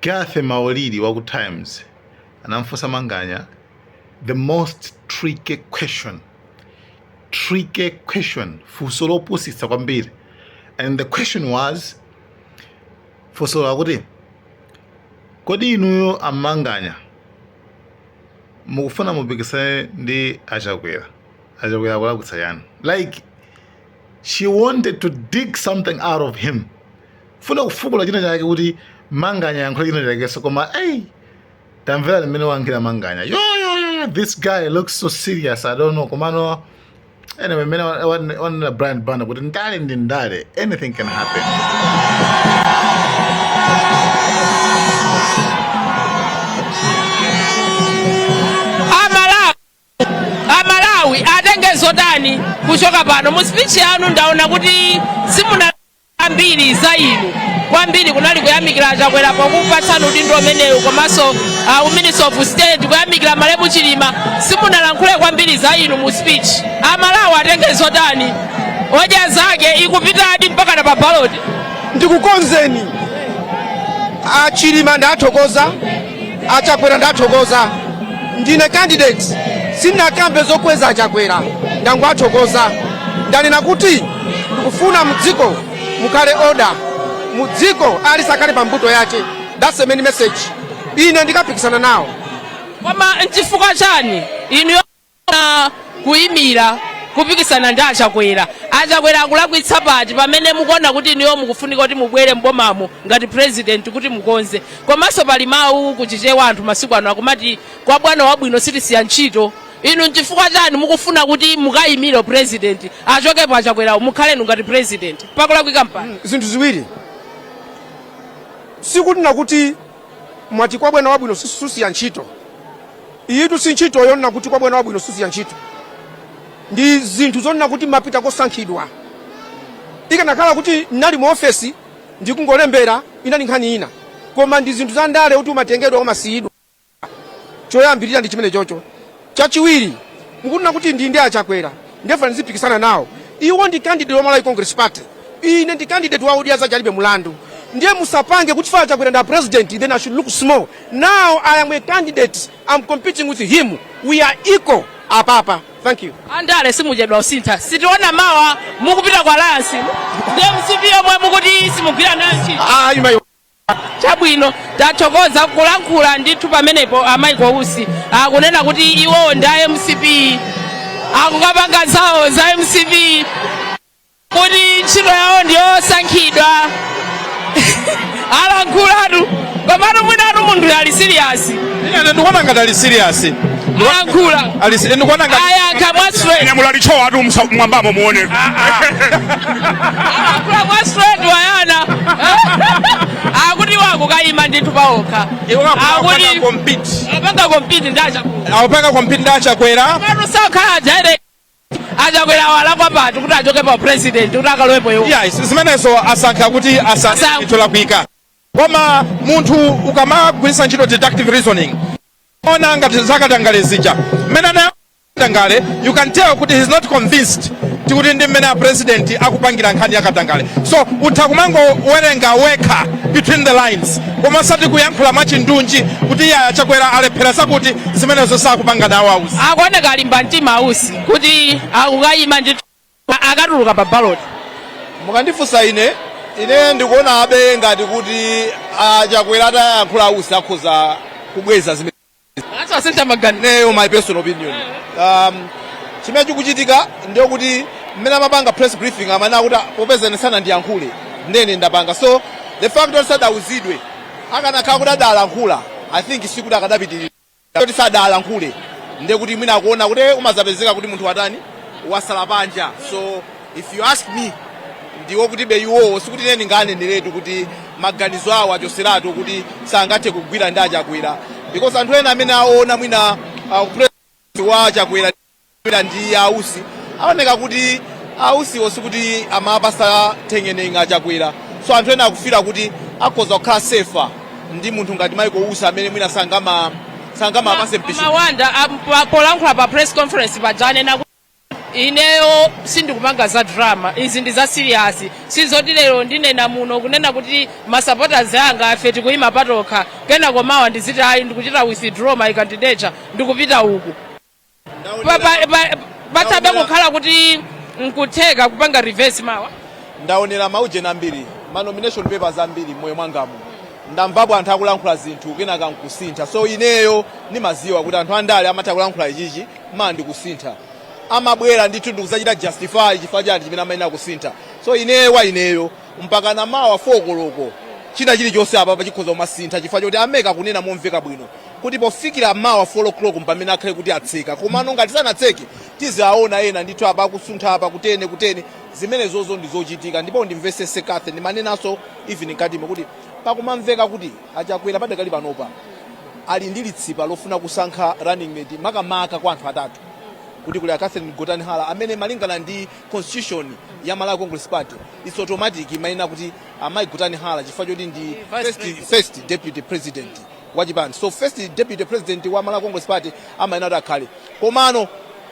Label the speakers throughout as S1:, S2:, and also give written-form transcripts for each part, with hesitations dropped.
S1: Cathy Maulidi wa ku Times anamfunsa Manganya the most tricky question, tricky question, funso lopusitsa kwambiri. And the question was, funso lakuti, kodi inuyo amanganya mukufuna mupikisane ndi Achakwera? Achakwera akulakwitsa chani? Like, she wanted to dig something out of him, funa kufukula china chake kuti Manganya yankhula china chakenso. Koma ei, tamvera limene wayankhira Manganya. Yo, yo, yo, yo, this guy looks so serious, I don't know. Komano anyway, mmene wanena Brian Banda kuti ndale ndi ndale, anything can happen.
S2: Amalawi atenge zotani kuchoka pano? Mu speech yanu ndaona kuti simuna ambiri za inu, kwambiri kunali kuyamikira Chakwera pokupatsani udindo umenewu, komanso Minister of State, kuyamikira malemu Chilima. Simunalankhule kwambiri za inu mu speech. Amalawi atenge zotani? Odya Zake ikupitadi mpaka pa ballot?
S3: Ndikukonzeni, Achilima ndathokoza, Achakwera ndathokoza. Ndine candidate, sindinakambe zokweza Achakwera, ndangoathokoza. Ndanena kuti ndikufuna mudziko mukhale order, mudziko alisakhale pa mbuto yache. That's the main message. Ine ndikapikisana nawo.
S2: Koma nchifukwa chani inu kuyimira kupikisana ndi Achakwera? Achakwera akulakwitsa pati pamene mukuona kuti inuyo mukufunika kuti mubwere mbomamo ngati president kuti mukonze? Komanso pali mawu kuchichewa, anthu masiku ano akumati, "Kwa bwana wabwino sitisiya ntchito." Inu nchifukwa chani mukufuna kuti mukayimire president, achokepo Achakwerawo, mukhalenu ngati president? Pakulakwika mpani?
S3: Zinthu ziwiri. Sikuti kuti mwati kwa bwana wabwino susiya ntchito. Iyitu si ntchito yonena kuti kwa bwana wabwino susiya ntchito. Ndi zinthu zonena kuti mapita kosankhidwa. Ikanakhala kuti ndinali mu ofesi ndikungolembera, inali nkhani ina, koma ndi zinthu za ndale kuti umatengedwa, umasiyidwa. Choyambirira ndi chimene chocho. Chachiwiri, mukunena kuti ndi Achakwera ndefuna ndizipikisana nawo. Iwo ndi candidate wa Malawi Congress Party, ine ndi candidate wa Odya Zake Alibe Mulandu. Ndiye musapange kuti fa Achakwera ndi president, then I should look small. Now I am a candidate, I'm competing with him, we are equal apapa. Thank you.
S2: Andale simuchedwa usintha. Sitiona mawa mukupita ku alliance ndi MCP yomwe mukuti simugwira nayo ntchito?
S3: Ah, imayo.
S2: Chabwino, tathokoza kulankhula ndithu pamenepo. A Michael Usi akunena kuti iwowo ndi a MCP, akukapanga zawo za MCP, kuti ntchito yawo ndiyosankhidwa. Alankhulatu, komatu mwinatu munthu ali serious.
S4: Ine ndikuona ngati ali serious.
S2: Alankhula.
S4: Ali ndikuona ngati
S2: Ayankha mwa straight.
S5: Nyamula lichowa atu mwambamo muone.
S2: Alankhula mwa straight. Wayana akuti wakukayima ndithu paokha. Akuti
S4: compete.
S2: Apanga compete ndi Achakwera.
S4: Akupanga compete ndi Achakwera.
S2: Komatu sakhala direct. Achakwera walakwa pati kuti achoke pa president kuti akalowepo iwo?
S4: Yeah, zimenezo asankha kuti asacholakwika, koma munthu ukamagwiritsa ntchito deductive reasoning, ona ngati zakatangale zija mmene anatangale, you can tell kuti he's not convinced tikuti ndi mmene a president akupangira nkhani yakatangale. So utha kumangowerenga wekha between the lines, koma osati kuyankhula mwachindunji kuti iye Achakwera alephera zakuti, zimenezo sakupanga nawo Ausi.
S2: Akuoneka alimba mtima Ausi kuti akukayima ndithu, akatuluka pa ballot.
S6: Mukandifunsa ine, ine ndikuona abe ngati kuti Achakwera atayankhula, Ausi akhoza kubweza zimene.
S2: Asasintha maganizo?
S6: Ineyo, my personal opinion, chimene chikuchitika ndiyo kuti mmene amapanga press briefing amanena kuti popeza ine sanandiyankhule, ndene ndapanga. So the fact kuti sadauzidwe, akanakhala kuti adalankhula, I think sikuti akadapitirira. Kuti sadalankhule, ndiye kuti mwina akuona kuti umazapezeka kuti munthu watani, wasala panja. So if you ask me, ndiwo kuti be iwowo, sikuti ine ndinganeneretu kuti maganizo awo achoseratu kuti sangathe kugwira ndi Achakwera, because anthu ena amene aona mwina president wa Achakwera ndi Ausi, aoneka kuti Ausiwo sikuti amapasa thengenenge Achakwera. So anthu ena akufira kuti akhoza kukhala safer ndi munthu ngati Michael Usi amene mwina sangamapase mpishika.
S2: Mawanda polankhula pa press conference paja anena kuti Ineyo sindikupanga za drama, izi ndi za serious. Sizoti lero ndinena muno kunena kuti ma supporters anga, afe tikuyima patokha, kenako mawa ndiziti ayi, ndikuchita withdraw my candidature, ndikupita uku. Pathabe kukhala kuti nkutheka kupanga reverse mawa.
S6: Ndaonera maujeni ambiri, ma nomination papers ambiri mmoyo mwangamu. Ndamvapo anthu akulankhula zinthu, kenaka nkusintha. So ineyo nimaziwa kuti anthu andale amatha kulankhula ichichi ma ndikusintha, amabwera ndithu ndikuzachita justify chifukwa chani chimene amayenera kusintha. So ineyo wa ineyo, mpaka na mawa 4 koloko, china chilichonse apa chikhoza kumasintha, chifukwa choti a MEC akunena momveka bwino kuti pofikira mawa 4 o'clock mpamene akhale kuti atseka. Komano ngati sanatseke, tiziaona ena ndithu apa akusuntha apa kutene kutene. Zimenezozo ndi zochitika. Ndipo ndimvesese kathe, ndimanenanso even mkatimo kuti pakumamveka kuti Achakwera padakali panopa ali ndi litsipa lofuna kusankha running mate, makamaka kwa anthu atatu, kuti kuli a Catherine Gotani Hara amene malingana ndi constitution ya Malawi Congress Party, it's automatic, imayena kuti amayi Gotani Hara, chifukwa choti ndi
S2: vice
S6: first deputy president wa chipani. So first deputy president wa Malawi Congress Party amayenera kuti akhale. Komano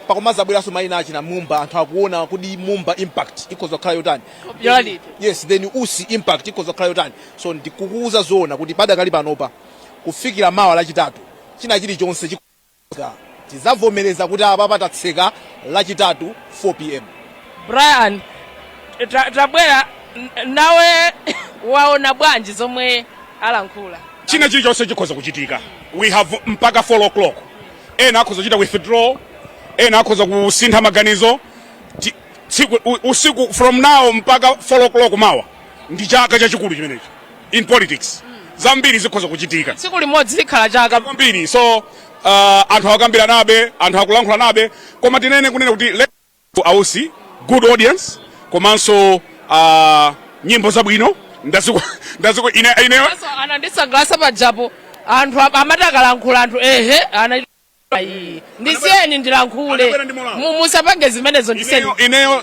S6: pakumazabweranso mayina achina Mumba, anthu akuona kuti Mumba impact ikhoza kukhala yotani.
S2: Popularity.
S6: Yes, then Usi impact ikhoza kukhala yotani. So ndikukuuza zoona kuti padakali panopa, kufikira mawa Lachitatu, china chilichonse tizavomereza kuti apa patatseka Lachitatu 4 p.m.
S2: Brian, tabwera nawe, waona bwanji zomwe alankhula?
S5: China chilichonse chikhoza kuchitika. We have mpaka 4 o'clock. Ena akhoza kuchita withdraw, ena akhoza kusintha maganizo. Tsiku usiku from now mpaka 4 o'clock mawa ndi chaka chachikulu chimenechi in politics. Zambiri zikhoza kuchitika.
S2: Tsiku limodzi likhala chaka.
S5: Kwambiri. So anthu akambira nabe, anthu akulankhula nabe, koma tinene kunena kuti ausi good audience, komanso nyimbo zabwino ndaziku ndaziku ine ine.
S2: So anandisangalatsa pajapo anthu amati akalankhula anthu ehe ana, ayi, ndisiyeni ndilankhule.
S5: Anabwera ndi molalo.
S2: Musapange zimenezo, ndisiyeni.
S5: Ineyo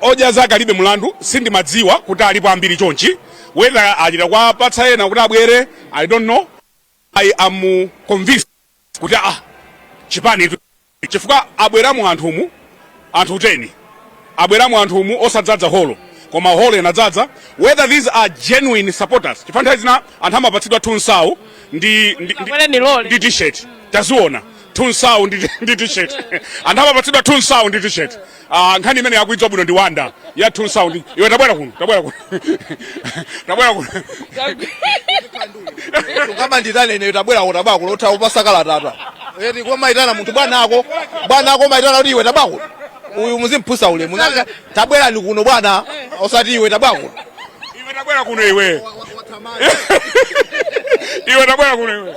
S5: odya zake alibe mulandu. Sindimadziwa kuti alipo ambiri chonchi. Whether achita kwapatsa ena kuti abwere, I don't know. I am convinced kuti chipani itu, chifukwa abweramo anthumu, anthu 10 abweramo anthumu, osadzadza holo, koma holo inadzadza. Whether these are genuine supporters, chifukwa nthawi zina anthu amapatsidwa thunsawu ndi
S2: Abwere ni lole.
S5: ndi T-shirt. Taziona thunsawu ndi T-shirt, anthu amapatsidwa thunsawu ndi T-shirt. Nkhani imene yakuidzwa bwino ndi wanda ya thunsawu ndi iwe. Tabwera kuno, tabwera kuno, tabwera kuno.
S6: Ungamanditane ineyo tabwera kuno, tabwera kuno, utha upasakala tata eti komaitana munthu bwana ako, bwana ako maitana kuti iwe tabwera kuno. Uyu muzimphunsa ulemu. Tabwerani kuno bwana, osati iwe tabwera kuno.
S5: Iwe tabwera kuno, iwe, iwe tabwera kuno iwe.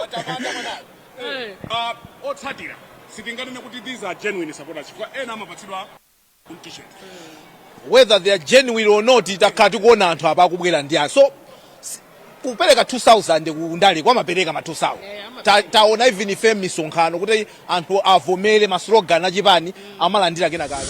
S5: Otsatira sitinganene kuti these are genuine supporters, chifukwa ena amapatsidwa T-shirt.
S6: Whether they are genuine or not, takhala tikuona anthu apa akubwera ndi so kupereka 2000 kundale kwamapereka ma 2000. Taona even ife misonkhano kuti anthu avomere ma slogan achipani, amalandira kena kake.